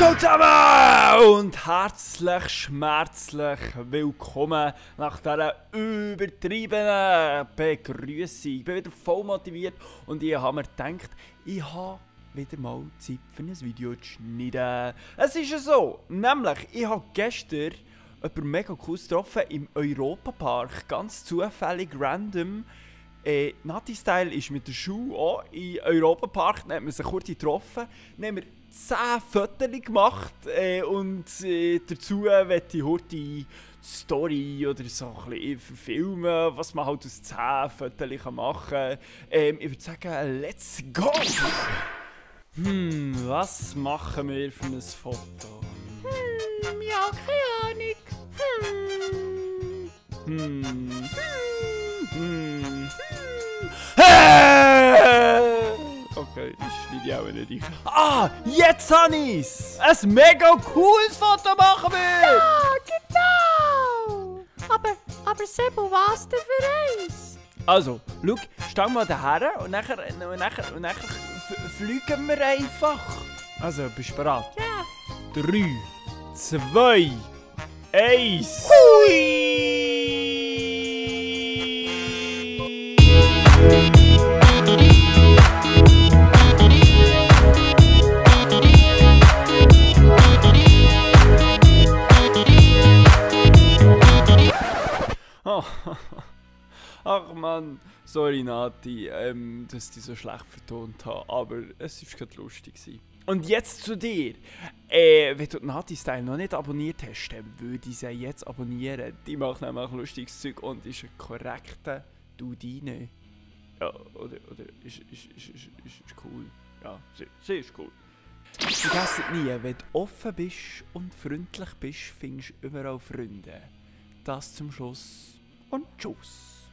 Ciao zusammen und herzlich, schmerzlich willkommen nach dieser übertriebenen Begrüßung. Ich bin wieder voll motiviert und ich habe mir gedacht, ich habe wieder mal Zeit für ein Video zu schneiden. Es ist ja so, nämlich ich habe gestern jemanden mega cool getroffen im Europapark, ganz zufällig, random. Nati-Style ist mit der Schule auch im Europapark, dann hat man sich kurz getroffen, dann haben wir 10 Fotos gemacht und dazu möchte ich heute die Story oder so ein bisschen verfilmen, was man halt aus 10 Fotos machen kann. Ich würde sagen, let's go! Was machen wir für ein Foto? Ja, keine Ahnung. Okay, das schneide ich auch nicht rein. Ah, jetzt habe ich's! Ein mega cooles Foto machen wir! Ja, genau! Aber Sebo, was denn für eins? Also, schau, stell mal daher und nachher fliegen wir einfach. Also, bist du bereit? Ja. 3, 2, 1. Oh. Ach man, sorry Nati, dass ich dich so schlecht vertont habe, aber es war gerade lustig. Und jetzt zu dir. Wenn du Nati-Style noch nicht abonniert hast, dann würde ich sie jetzt abonnieren. Die macht nämlich lustiges Zeug und ist ein korrekter Dudine. Ja, oder ist cool. Ja, sie ist cool. Vergiss nie, wenn du offen bist und freundlich bist, findest du überall Freunde. Das zum Schluss und tschüss.